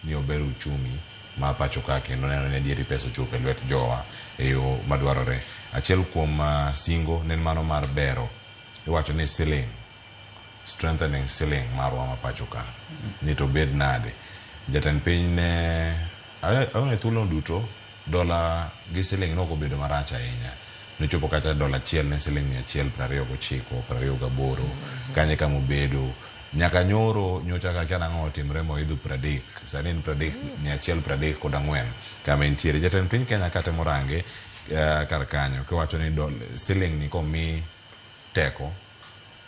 ni ober uchumi ma pacho ka kendo neno ni adieri pesa ochopo e lwet jowa e yo madwarore. Achiel kuom singo ne en mano mar bero iwacho ni siling strengthening siling marwa ma pacho ka ni to obed nade. Jatend piny ne awene thuolo duto dola gi siling ne ok obedo marach ahinya. Nochopo kata dola achiel ne siling 129, 28 kanyo e kama obedo. Nyaka nyoro nyocha ka kia nang'o otimre moidho 30, sani en 30, 134 kama entiere. Jatend piny Kenya katemo range kar kanyo kiwacho ni siling ni komi teko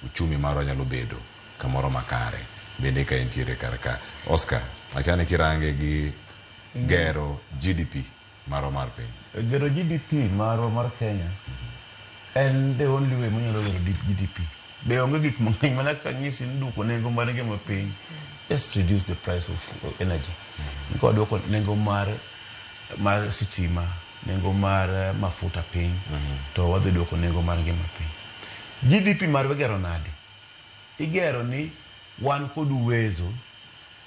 uchumi marwa nyalo bedo kamoro makare bende ka entiere kar ka. Oscar, akia ni kirange gi gero GDP marwa mar piny. Gero GDP marwa mar Kenya en the only way monyalo gero GDP. Be onge gik mang'eny mana kaka anyisi ni duoko nengo mar ngima piny. Just reduce the price of energy. Ka waduoko nengo mar sitima, nengo mar mafuta piny, to wadhi duoko nengo mar ngima piny. GDP marwa igero nade? Igero ni wan kod uwezo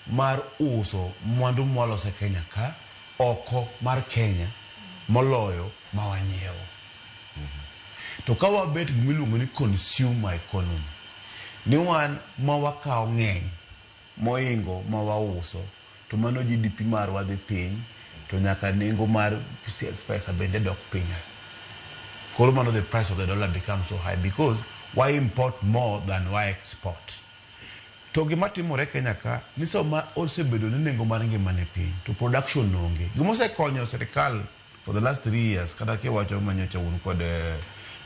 mar uso mwandu mwaloso e Kenya ka oko mar Kenya moloyo ma wanyiewo. To ka wabet gimiluongo ni consumer economy, ni wan ma wakawo ng'eny moingo ma wauso, to mano GDP marwa dhi piny, to nyaka nengo mar pesa bende dok piny. Koro mano the price of the dollar becomes so high because we import more than we export. To gima timore Kenya ka ni sama osebedo ni nengo mar ngima ni piny to production onge. Gima osekonyo sirikal for the last 3 years kata kiwacho manyocha un kod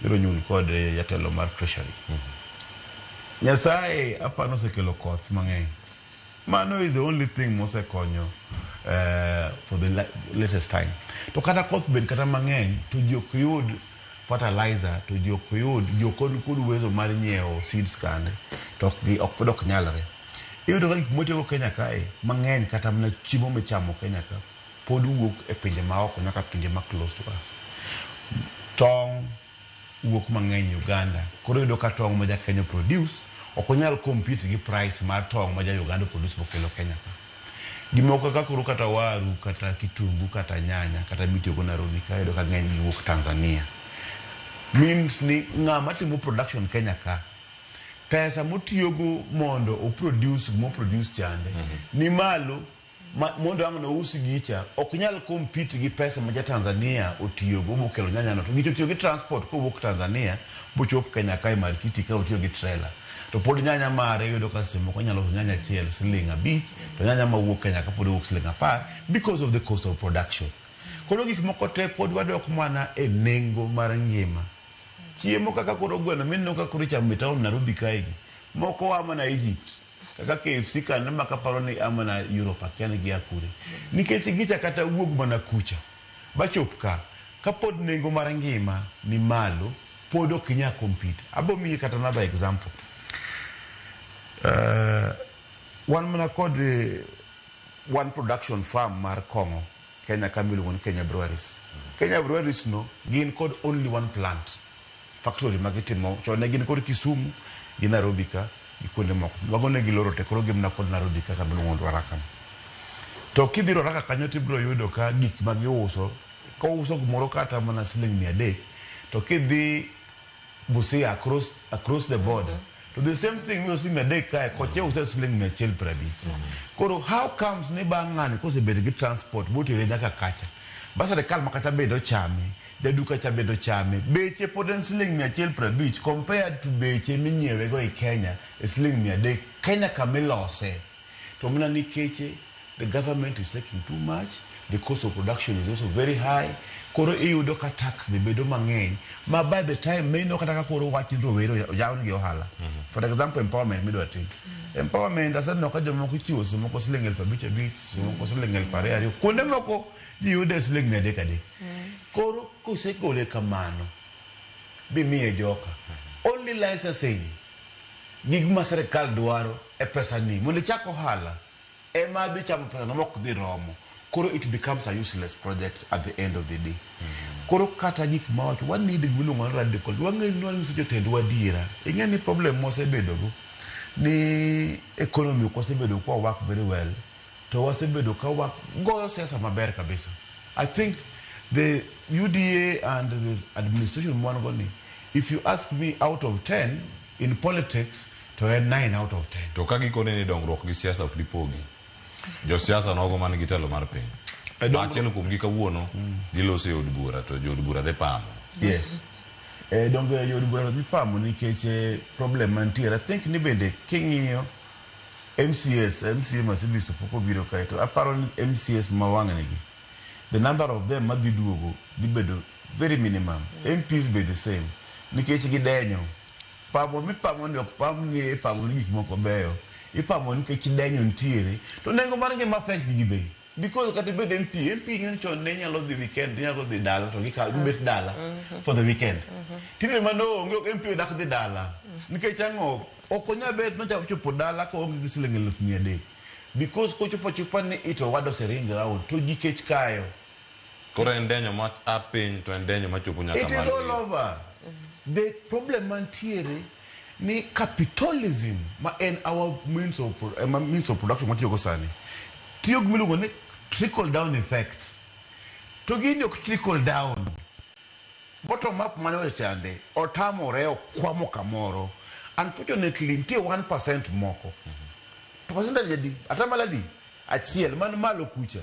nyoro un kod jatelo mar treasury. Nyasaye apano osekelo koth mang'eny. Mano is the only thing mosekonyo for the latest time. To kata koth bed kata mang'eny to ji ok yud fertilizer to ji ok yud ji ok kod uwezo mar nyiewo seeds kande to ok gi ok pod ok nyalre. Iyudo ka gik mwatiyogo Kenya kae mang'eny kata mana chiemo michamo Kenya ka pod wuok e pinje maoko nyaka pinje ma close to us. Tong' wuok mang'eny Uganda. Koro iyudo ka tong' ma ja Kenya produce ok onyal compete gi price mar tong' ma ja Uganda produce mokelo Kenya ka. Gimoko kaka koro kata waru, kata kitungu, kata nyanya, kata mitiyogo Nairobi ka iyudo ka ng'eny gi wuok Tanzania. Means ni ng'ama timo production Kenya ka pesa motiyogo mondo o produce gimo produce chande ni malo ma, mondo ang' nous gicha ok nyal compete gi pesa ma ja Tanzania otiyogo mokelo nyanya no to gicha otiyo gi transport kowuok Tanzania bochop Kenya kae Marikiti ka otiyo gi trailer to pod nyanya mare iyudo ka seche moko onyalo uso nyanya achiel siling 5 to nyanya mawuok Kenya ka pod wuok siling 10 because of the cost of production. Koro gik moko te pod wadok mana e nengo mar ngima. Chiemo kaka koro gweno mineno ka koro ichamo e town Nairobi kae gi moko a mana Egypt kaka KFC kanyo ma kaparo ni a mana Europe akia ni gia kure nikech gicha kata wuog mana kucha bachop ka kapod nengo mar ngima ni malo pod ok inyal compete. Abo miyi kata another example. Wan mana kod one production farm mar kong'o Kenya ka miluongo ni Kenya Breweries. Kenya Breweries no gin kod only one plant factory ma gitimo chon ne gin kod Kisumu gi Nairobi ka gi kuonde moko. Mago ne giloro te koro gin mana kod Nairobi ka kama iluongo ni Ruaraka. To kidhi Ruaraka kanyo tibiro yudo ka gik ma giuso kouso gimoro kata mana siling 300 to kidhi Busia across the border to the same thing miuso 300 kae kocha use siling 150. Koro how comes ni bang' ng'ani kosebedo gi transport botere nyaka kacha ba sirikal ma kacha bende ochame jaduka cha bende ochame beche pod en siling 150 compared to beche minyiewe go e Kenya e siling 300 Kenya kamilose to mana nikech the government is taking too much the cost of production is also very high koro iyudo ka tax be bedo mang'eny ma by the time mineno kata ka koro wach ni rowere oyawnegi ohala. For example, empowerment midwa tim empowerment aseneno ka jomoko ichiwo seche moko siling 5,000 5,000 seche moko siling 2,000 2,000 kuonde moko ji yude siling 300 300. Koro kosegole kamano bimiye joka only licensing gik ma sirikal dwaro e pesa ni mondo ichak ohala ema dhi chamo pesa no mok dhi romo. Koro it becomes a useless project at the end of the day. Koro kata gik ma wacho wa need gimiluongo ni radical wang'e ni wanyiso jotendwa adiera. Ing'e ni problem mwasebedo go ni economy ok wasebedo kwa work very well. to wasebedo ka wagoyo siasa maber kabisa. I think the UDA and the administration mwan go ni, if you ask me, out of 10 in politics to en 9 out of 10. To ka gikone ni dongruok gi siasa ok dipogi, josiasa nogo man gi telo mar piny ma achiel kuomgi kawuono giloso e od bura to jood bura dhi pamo. Yes. Donge jood bura to dhi pamo nikech problem mantiere. I think ni bende king'iyo MCAs, MCA Mercedes to pok obiro kae, to aparo ni MCAs ma wang'ni gi, the number of them madhi duogo dhi bedo very minimum. MPs be the same nikech gidenyo. Pamo mipamo ni ok pam ni ipamo ni gik moko beyo, ipamo nikech denyo nitiere to nengo mar ngima affect gi bei, because kata ibed MP, MP ng'eny chon ne nyalo dhi weekend, nyalo dhi dala to gikawo gibet dala for the weekend. Tinde mano onge, MP odak dhi dala nikech ang'o? Ok onyal bet nochako chopo dala ka oonge gi siling 300,000, because kochopo achopa ni ito wad osering round to ji kech kayo. Koro en denyo ma a piny to en denyo machopo nyaka It is malo. all over. The problem mantiere ni capitalism ma en our means of production matiyogo sani tiyo gi miluongo ni trickle down effect, to gini ok trickle down, bottom up mane chande otamore okwamo kamoro. Unfortunately nitie 1% moko, percentage adi, atamalo adi achiel man malo kucha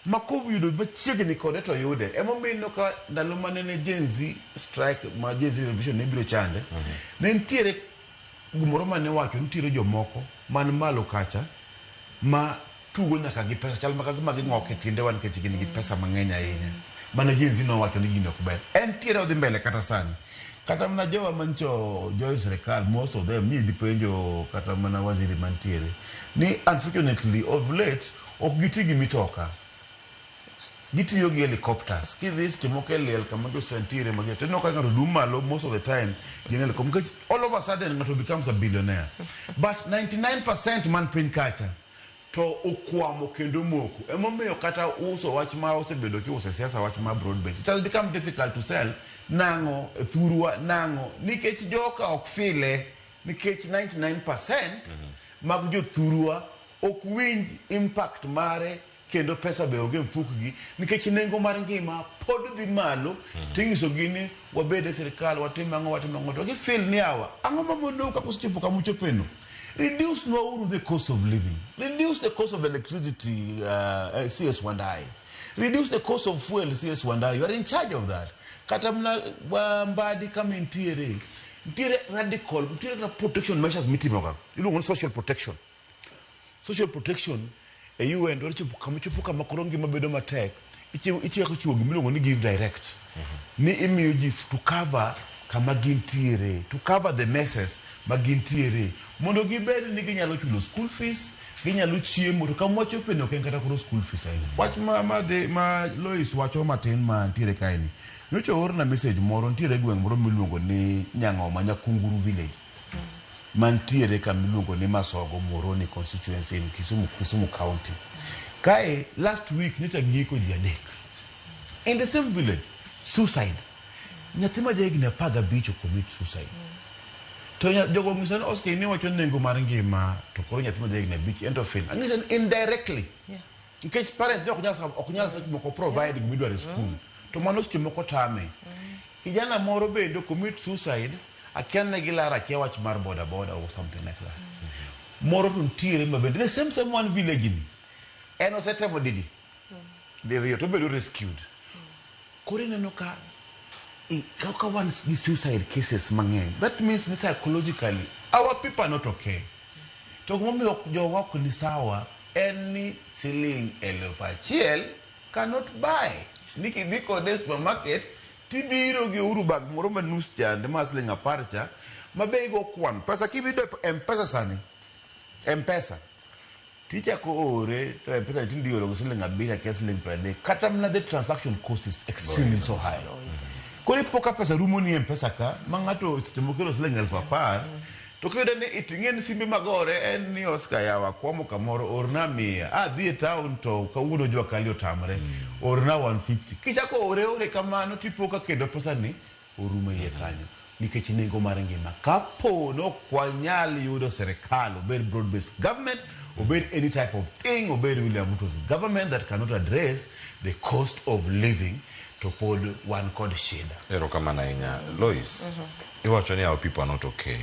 ma koyudo machiegni kode to yude. Emomiyo ineno ka ndalo mane ne Gen Z strike, ma Gen Z revolution ne biro chande, ne nitiere gimoro mane wacho nitiere jomoko man malo kacha ma tugo nyaka gi pesa chal maka gima ging'ok e tiendewa nikech gin gi pesa mang'eny ahinya. Mana Gen Z nowacho ni gini ok ber, en tiere odhi mbele kata sani. Kata mana jowa mancho join sirikal, most of them ni dhi penjo kata mana waziri mantiere ni unfortunately of late ok giti gi mitoka, gitiyo gi helicopters. Kidhi seche moko e liel kama josantiere magi to ineno ka ng'ato dum malo, most of the time gin helicopter, nikech all of a sudden ng'ato becomes a billionaire, but 99% man piny kacha to okwamo kendo moko. Emomiyo kata uso wach ma osebedo kiuso e siasa, wach ma broad base, it has become difficult to sell. Nang'o e thurwa nang'o? Nikech joka ok file, nikech 99% mag jothurwa ok winj impact mare, kendo pesa be onge e mfukgi nikech nengo mar ngima pod dhi malo. Tinyisogi ni wabed e sirikal, watim ang'o, watim ang'o, to gifeel ni awa ang'o mamonou kaka osechopo kama uchopeno. Reduce nwauru the cost of living, reduce the cost of electricity. CS Wandai, reduce the cost of fuel. CS Wandai, you are in charge of that. Kata mana Mbadi kama intiere, nitiere radical, nitiere kata protection measures mitimoga iluongo ni social protection. Social protection e UN dwaro chopo kama chopo kama koro ngima bedo matek, ichako chiwo gimiluongo ni give direct, ni imiyo ji to cover kama gintiere, to cover the messes ma gintiere, mondo gibed ni ginyalo chulo school fees, ginyalo chiemo. To kama wachope ni ok en kata koro school fees ahinya. Wach ma Lois wacho matin ma ntiere kae ni nyocha oorna message moro. Ntiere gweng' moro miluongo ni Nyang'oma Nyakunguru village mantiere kama iluongo ni Masogo Muhoroni constituency in Kisumu County. Kae last week nyocha giiko ji adek in the same village, suicide. Nyathi ma jahigni 15 commit suicide. To jogo ong'isa ni Oscar ni wacho nengo mar ngima, to koro nyathi ma jahigni 5 ento fail. Ang'isa ni indirectly nikech parents ne ok nyal seche moko provide gimidwaro e school, to mano seche moko tame. Kijana moro bende commit suicide, akia ne gilaro, akia wach mar boda boda or something like that. Moro to nitiere ma bende the same same one village ni en osetemo didi diriyo to obedo rescued. Koro ineno ka kaka wan gi suicide cases mang'eny, that means ni psychologically our people are not okay. To gimomiyo jowa ok ni sawa en ni siling 1,000 cannot buy ni kidhi kode e supermarket tibiro gi uhuru bag moro ma nus chande ma siling 10 cha ma be igo kwan pesa kibiro e Mpesa sani. Mpesa tichako ore to Mpesa tinde ioro gi siling 7, akia siling 30, kata mana the transaction cost is extremely so high. Koro ipo ka pesa rumo ni e Mpesa ka ma ng'ato seche moko oro siling 10,000 to kiyudo ni iting'e ni simbe magore en ni Oscar yawa kwamo kamoro orna 100, adhi e town to kawuono jua kali otamre, orna 150. Kichako ore ore kamano tipo ka kendo pesa ni orumo iye kanyo nikech nengo mar ngima. Kapo ni ok wanyal yudo sirikal obed broad based government. Obed any type of thing, obed William Ruto's government that cannot address the cost of living, to pod wan kod shida. Erokamano ahinya. Lois, iwacho ni our people are not okay.